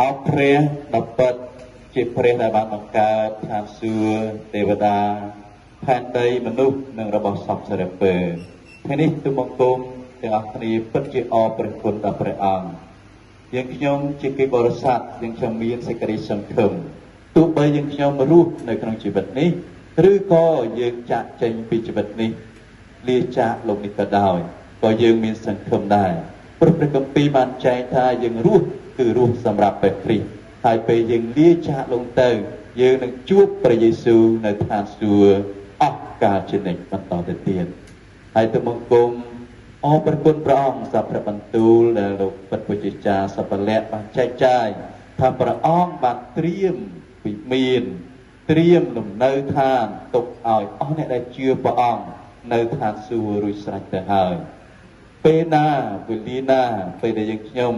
អោព្រះដ៏ពិតជាព្រះដែលបានបង្កើតឋានសួគ៌ទេវតាផែនដីមនុស្សនិងរបស់សព្វសារពើថ្ងៃនេះទូបង្គំទាំងអស់គ្នាពិតជាអរព្រះគុណដល់ព្រះអង្គយើងខ្ញុំជាគេបរិស័ទយើងខ្ញុំមានសេចក្តីសង្ឃឹមទោះបីយើងខ្ញុំរស់នៅក្នុងជីវិតនេះឬក៏យើងចាក់ចេញពីជីវិតនេះលាចាកលោកនេះក៏ដោយក៏យើងមានសង្ឃឹមដែរព្រោះព្រះគម្ពីរបានចែងថាយើងរស់គឺរស់សម្រាប់ព្រះគ្រីស្ទហើយពេលយើងលាចាកលោកទៅយើងនឹងជួបព្រះយេស៊ូវនៅឋានសួគ៌អស់កាលជានិច្ចបន្តទៅទៀតហើយទូបង្គំអរព្រះគុណព្រះអង្គសម្រាប់ព្រះបន្ទូលដែលលោកពិតពុជចាសពលៈបានចែកចាយថាព្រះអង្គបានត្រៀមវិមានត្រៀមលំនៅឋានទុកឲ្យអស់អ្នកដែលជឿព្រះអង្គនៅឋានសួគ៌រួចស្រេចទៅហើយពេលណាវេលាណាពេលដែលយើងខ្ញុំ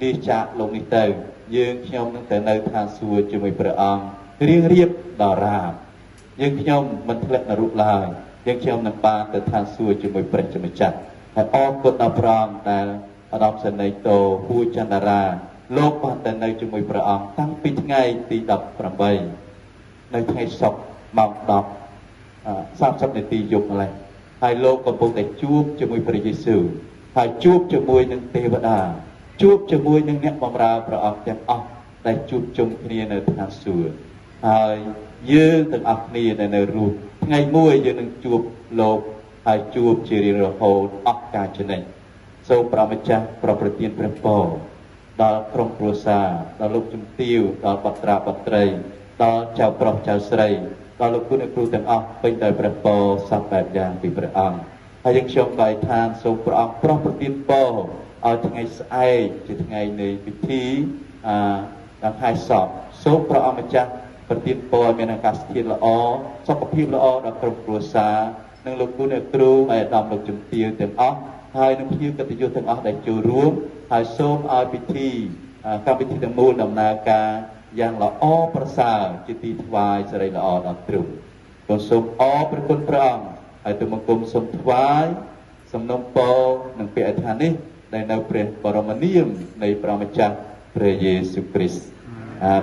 លាចាកលោកនេះទៅយើងខ្ញុំនឹងទៅនៅឋានសួគ៌ជាមួយព្រះអង្គរៀងរៀបដល់រាបយើងខ្ញុំមិនធ្លាក់នរកឡើយយើងខ្ញុំនឹងបានទៅឋានសួគ៌ជាមួយព្រះជាម្ចាស់ហើយអរគុណដល់ព្រះអង្គដែលឧត្តមសេនីយ៍តូហួចន្ទរាលោកបានទៅនៅជាមួយព្រះអង្គតាំងពីថ្ងៃទី18នៅថ្ងៃសុក្រម៉ោង10:30នាទីយប់ម្ល៉េះហើយលោកកំពុងតែជួបជាមួយព្រះយេស៊ូវហើយជួបជាមួយនឹងទេវតាជួបជាមួយនឹងអ្នកបម្រើព្រះអង្គទាំងអស់ដែលជួបជុំគ្នានៅឋានសួគ៌ហើយយើងទាំងអស់គ្នាដែលនៅរស់ថ្ងៃមួយយើងនឹងជួបលោកហើយជួបជារៀងរហូតអស់កាលជានិច្ចសូមព្រះម្ចាស់ប្រទានព្រះពរដល់ក្រុមគ្រួសារដល់លោកជំទាវដល់បុត្រាបុត្រីដល់ចៅប្រុសចៅស្រីដល់លោកគ្រូអ្នកគ្រូទាំងអស់ពេញដោយព្រះពរសព្វបែបយ៉ាងពីព្រះអង្គហើយយើងខ្ញុំក៏អធិដ្ឋានសូមព្រះអង្គប្រោះប្រទានពរឲ្យថ្ងៃស្អែកជាថ្ងៃនៃពិធីដង្ហែសពសូមព្រះអង្គម្ចាស់ប្រទានពរឲ្យមានអាកាសធាតុល្អសុខភាពល្អដល់ក្រុមគ្រួសារនិងលោកគ្រូអ្នកគ្រូឯកឧត្តមលោកជំទាវទាំងអស់ហើយនឹងភ្ញៀវកិត្តិយសទាំងអស់ដែលចូលរួមហើយសូមឲ្យពិធីកម្មវិធីទាំងមូលដំណើរការយ៉ាងល្អប្រសើរជាទីថ្វាយសិរីល្អដល់ទ្រង់ក៏សូមអរព្រះគុណព្រះអង្គហើយទូបង្គំសូមថ្វាយសំណូមពរនិងពាក្យអធិដ្ឋាននេះដែលនៅព្រះបរមនាមនៃព្រះម្ចាស់ព្រះយេស៊ូវគ្រីស្ទអាមែន។